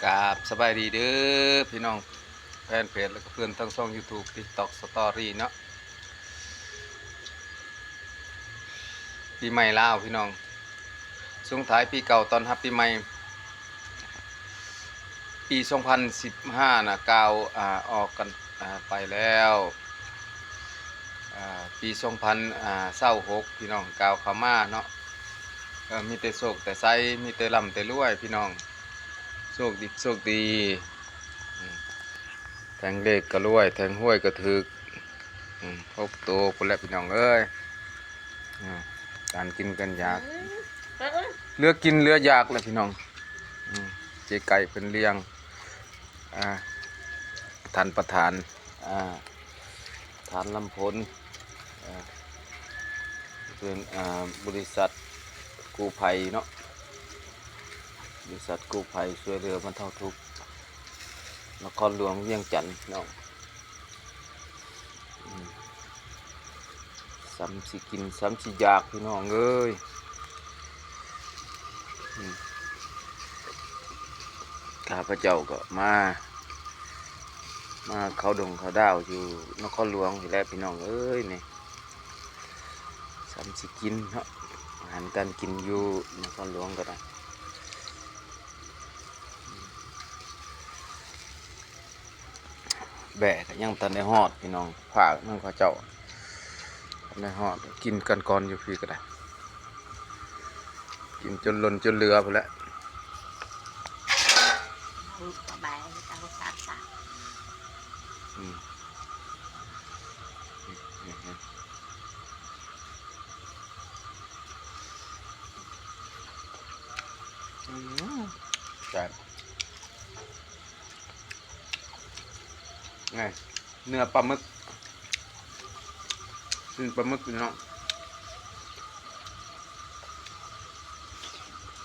ກາບສະບາຍດີເດີພີ່ນ້ອງແຟນເພຈ ແລະກະເພື່ອນທາງຊ່ອງຢູທູບ ຕິກຕັອກ ສະຕໍຣີ ເນາະ. ປີໃໝ່ລາວພີ່ນ້ອງ, ສົ່ງທ້າຍປີເກົ່າຕ້ອນຮັບປີໃໝ່. ປີສອງພັນສິບຫ້ານະ ກ່າວ ອາ ອອກກັນ ອາ ໄປແລ້ວ. ອາ ປີສອງພັນຊາວຫົກ ພີ່ນ້ອງ ກ່າວເຂົ້າມາເນາະ. ເອີ ມີແຕ່ໂຊກແຕ່ໄຊ ມີແຕ່ລ່ຳແຕ່ລວຍພີ່ນ້ອງ, ໂຊກດິບໂຊກດີ. ອືມ ແທງເລກກະລວຍ ແທງຫວຍກະຖືກ ອືມ ຫົກໂຕພຸ້ນແຫຼະພີ່ນ້ອງເອີຍ. ອືມ ການກິນການຢາກ ອືມ ເຫຼືອກິນເຫຼືອຢາກແຫຼະພີ່ນ້ອງ. ອືມ ເຈໄກ່ເພິ່ນລ້ຽງ ອາ ທ່ານປະທານ ອາ ທ່ານລຳພົນ ເປັນ ອາ ບໍລິສັດກູ້ໄພເນາະ, ບໍລິສັດກູ້ໄພຊ່ວຍເຫຼືອບັນເທົາທຸກ ນະຄອນຫຼວງວຽງຈັນເນາະ. ອືມ ສ່ຳຊິກິນສ່ຳຊິຢາກພີ່ນ້ອງເອີຍ. ອືມ ຂ້າພະເຈົ້າກໍມາ ມາເຂົ້າດົງເຂົ້າດາວຢູ່ນະຄອນຫຼວງນີ້ແຫຼະພີ່ນ້ອງເອີຍ. ນີ້ສ່ຳຊິກິນເນາະ ອາຫານການກິນຢູ່ນະຄອນຫຼວງກໍໄດ້. ແບກະຍັງບໍ່ທັນໄດ້ຮອດພີ່ນ້ອງ, ຝາກນຳເຂົາເຈົ້າ ບໍ່ທັນໄດ້ຮອດ. ກິນກັນກ່ອນຢູ່ພີ້ກໍໄດ້, ກິນຈົນລົ້ນຈົນເຫຼືອພຸ້ນແຫຼະ. ອືມ ອືມ ແຊບ. ນີ້ ເນື້ອປາໝຶກ ຊີ້ນປາໝຶກພີ່ນ້ອງ.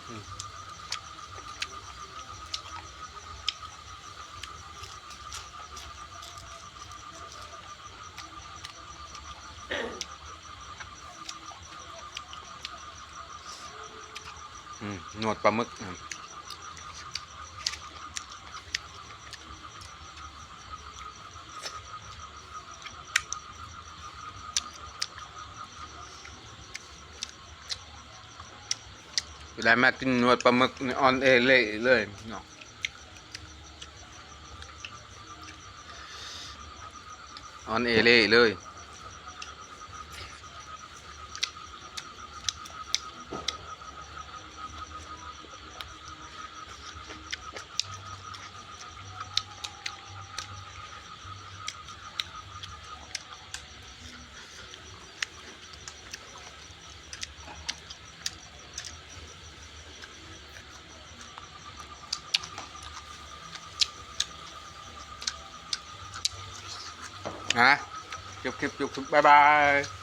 ອືມ ອືມ ໜວດປາໝຶກ ອືມ ເວລາມາກິນໜວດປາໝຶກນີ້ ອ່ອນເອເລ່ເລີຍເນາະ. ອ່ອນເອເລ່ເລີຍ. ນະ ຈົບຄລິບ ຈົບຄລິບ ບາຍບາຍ.